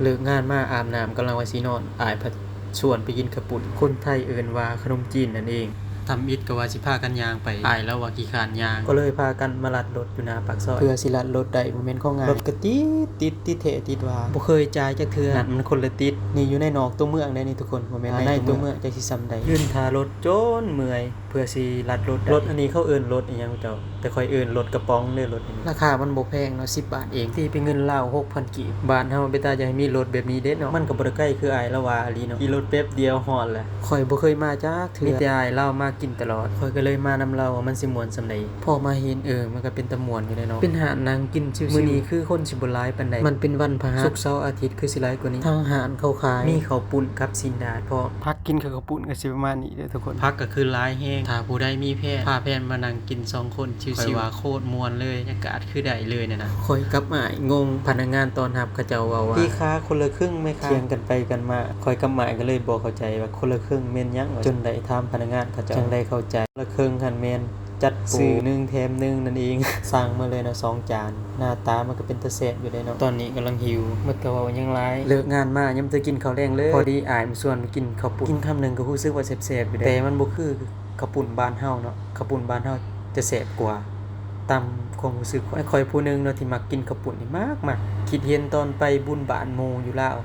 ເລີກງານມາອາບນ້ຳ ກຳລັງວ່າຊິນອນ ອ້າຍພັດຊວນໄປກິນເຂົ້າປຸ້ນ ຄົນໄທເອີ້ນວ່າຂະໜົມຈີນນັ້ນເອງ. ທຳອິດກໍວ່າຊິພາກັນຍ່າງໄປ ອ້າຍລາວວ່າຂີ້ຄ້ານຍ່າງ ກໍເລີຍພາກັນມາລັດລົດຢູ່ໜ້າປາກຊອຍ ເພື່ອຊິລັດລົດໄດ້ ບໍ່ແມ່ນຂອງງ່າຍ ລົດກໍຕິດ ຕິດ ຕິດແທ້ຕິດວ່າ ບໍ່ເຄີຍຈ່າຍຈັກເທື່ອ ນັ້ນມັນຄົນລະຕິດ. ນີ້ຢູ່ໃນນອກຕົວເມືອງເດ້ນີ້ທຸກຄົນ ບໍ່ແມ່ນໃນຕົວເມືອງ ໃນຕົວເມືອງ ຈັກຊິສ່ຳໃດ. ຢືນຖ້າລົດຈົນເມື່ອຍ ເພື່ອຊິລັດລົດໄດ້. ລົດອັນນີ້ເຂົາເອີ້ນລົດອີ່ຫຍັງເຈົ້າ? ແຕ່ຂ້ອຍເອີ້ນລົດກະປ໋ອງເດີ ລົດນີ້. ລາຄາມັນບໍ່ແພງເນາະ ສິບບາດເອງ ຕີເປັນເງິນລາວ ຫົກພັນກີບ. ບ້ານເຮົາເປັນຕາຢາກໃຫ້ມີລົດແບບນີ້ເດ້ເນາະ. ມັນກໍບໍ່ໄດ້ໄກຄືອ້າຍລາວວ່າອີ່ຫຼີເນາະ ຂີ່ລົດແປັບດຽວຮອດແຫຼະ. ຂ້ອຍບໍ່ເຄີຍມາຈັກເທື່ອ ມີແຕ່ອ້າຍລາວມາກິນຕະຫຼອດ ຂ້ອຍກໍເລີຍມານຳລາວວ່າມັນຊິມ່ວນສ່ຳໃດ. ພໍມາເຫັນ ເອີ ມັນກໍເປັນຕາມ່ວນຢູ່ເດ້ເນາະ ເປັນຮ້ານນັ່ງກິນຊິວໆ. ມື້ນີ້ຄືຄົນຊິບໍ່ຫຼາຍປານໃດ ມັນເປັນວັນພະຫັດ ສຸກເສົາອາທິດຄືຊິຫຼາຍກວ່ານີ້. ທາງຮ້ານເຂົາຂາຍມີເຂົ້າປຸ້ນກັບຊີ້ນດາດພ້ອມ. ພັກກິນເຂົ້າ ເຂົ້າປຸ້ນກໍຊິປະມານນີ້ເດີທຸກຄົນ ຜັກກໍຄືຫຼາຍແຮງ. ຖ້າຜູ້ໃດມີແພນ ພາແພນມານັ່ງກິນສອງຄົນຊິວໆ ຂ້ອຍວ່າໂຄດມ່ວນເລີຍ ບັນຍາກາດຄືໄດ້ເລີຍນັ້ນນະ. ຂ້ອຍກັບອ້າຍງົງ ພະນັກງານຕ້ອນຮັບເຂົາເຈົ້າເວົ້າວ່າ ພີ່ຄາ ຄົນລະເຄິ່ງແມ່ຄ້າ. ຖຽງກັນໄປກັນມາ ຂ້ອຍກັບອ້າຍກໍເລີຍບໍ່ເຂົ້າໃຈວ່າຄົນລະເຄິ່ງແມ່ນຫຍັງ ຈົນໄດ້ຖາມພະນັກງານເຂົາເຈົ້າ ຈັ່ງໄດ້ເຂົ້າໃຈ. ຄົນລະເຄິ່ງຫັ້ນແມ່ນ ຈັດໂປ ຊື້ໜຶ່ງແຖມໜຶ່ງນັ້ນເອງ. ສັ່ງມາເລີຍເນາະ ສອງຈານ ໜ້າຕາມັນກໍເປັນຕາແຊບຢູ່ເດ້ເນາະ. ຕອນນີ້ກຳລັງຫິວ ໝົດແຕ່ເວົ້າຫຍັງຫຼາຍ ເລີກງານມາຍັງບໍ່ໄດ້ກິນເຂົ້າແລງເລີຍ. ພໍດີອ້າຍມາຊວນໄປກິນເຂົ້າປຸ້ນ ກິນຄຳໜຶ່ງກໍຮູ້ສຶກວ່າແຊບໆຢູ່ເດ້ ແຕ່ມັນບໍ່ຄືເຂົ້າປຸ້ນບ້ານເຮົາເນາະ ເຂົ້າປຸ້ນບ້ານເຮົາຈະແຊບກວ່າ ຕາມຄວາມຮູ້ສຶກຂ້ອຍ. ຂ້ອຍຜູ້ໜຶ່ງເນາະທີ່ມັກກິນເຂົ້າປຸ້ນນີ້ ມັກໆ ຄິດເຫັນຕອນໄປບຸນບ້ານໝູ່ຢູ່ລາວ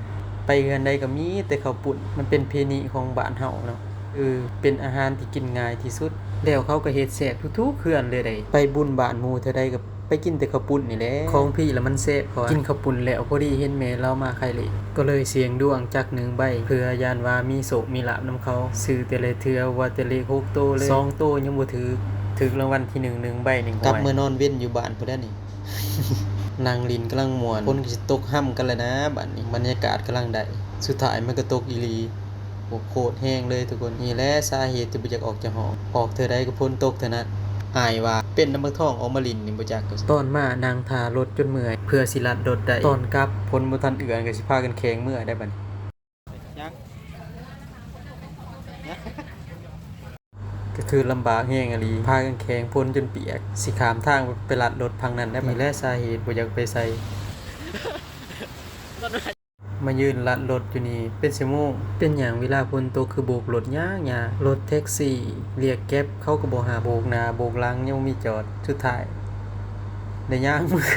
ໄປເຮືອນໃດກໍມີແຕ່ເຂົ້າປຸ້ນ ມັນເປັນເພນີຂອງບ້ານເຮົາເນາະ. ເອີ ເປັນອາຫານທີ່ກິນງ່າຍທີ່ສຸດ ແລ້ວເຂົາກໍເຮັດແຊບທຸກໆເຮືອນເລີຍເດ້. ໄປບຸນບ້ານໝູ່ເທື່ອໃດກໍໄປກິນແຕ່ເຂົ້າປຸ້ນນີ້ແຫຼະ ຂອງພີ້ລະມັນແຊບ. ເພາະວ່າກິນເຂົ້າປຸ້ນແລ້ວ ພໍດີເຫັນແມ່ລາວມາຂາຍເລກ ກໍເລີຍສ່ຽງດວງຈັກໜຶ່ງໃບ ເພື່ອຢ້ານວ່າມີໂຊກມີລາບນຳເຂົາ. ຊື້ແຕ່ລະເທື່ອວ່າແຕ່ເລກຫົກໂຕເລີຍ ສອງໂຕຍັງບໍ່ຖືກ ຖືກລາງວັນທີໜຶ່ງ ໜຶ່ງໃບນີ້ ກັບເມືອນອນເວັນຢູ່ບ້ານພຸ້ນແຫຼະນີ້. ນັ່ງຫຼິ້ນກຳລັງມ່ວນ ຝົນກໍຊິຕົກຮ່ຳກັນແລ້ວນະ ບາດນີ້ ບັນຍາກາດກຳລັງໄດ້ ສຸດທ້າຍມັນກໍຕົກອີ່ຫຼີ. ໂອ້ ໂຄດແຮງເລີຍທຸກຄົນ. ນີ້ແຫຼະສາເຫດທີ່ບໍ່ຢາກອອກຈາກຫ້ອງ ອອກເທື່ອໃດກໍຝົນຕົກເທື່ອນັ້ນ. ອ້າຍວ່າເປັນນຳບັກທອງອອກມາຫຼິ້ນນີ້ບໍ່ຈັກ. ຕອນມານັ່ງຖ້າລົດຈົນເມື່ອຍ ເພື່ອຊິລັດລົດໄດ້ ຕອນກັບຝົນບໍ່ທັນເອື້ອນ ກໍຊິພາກັນແຂ່ງເມືອໄດ້ບັດນີ້. ຍັງ ກໍຄືລຳບາກແຮງອີ່ຫຼີ ພາກັນແຂ່ງຝົນຈົນປຽກ ຊິຂ້າມທາງໄປລັດລົດຝັ່ງນັ້ນໄດ້ບັດນີ້. ແຫຼະສາເຫດບໍ່ຢາກໄປໃສ ມາຢືນລັດລົດຢູ່ນີ້ເປັນຊົ່ວໂມງ. ເປັນຫຍັງເວລາຝົນຕົກຄືໂບກລົດຍາກໆ ລົດແທັກຊີ ລຽກແກັບເຂົາກໍບໍ່ຮັບ ໂບກໜ້າໂບກຫຼັງຍັງບໍ່ມີຈອດ. ສຸດທ້າຍໄດ້ຍ່າງເມືອ.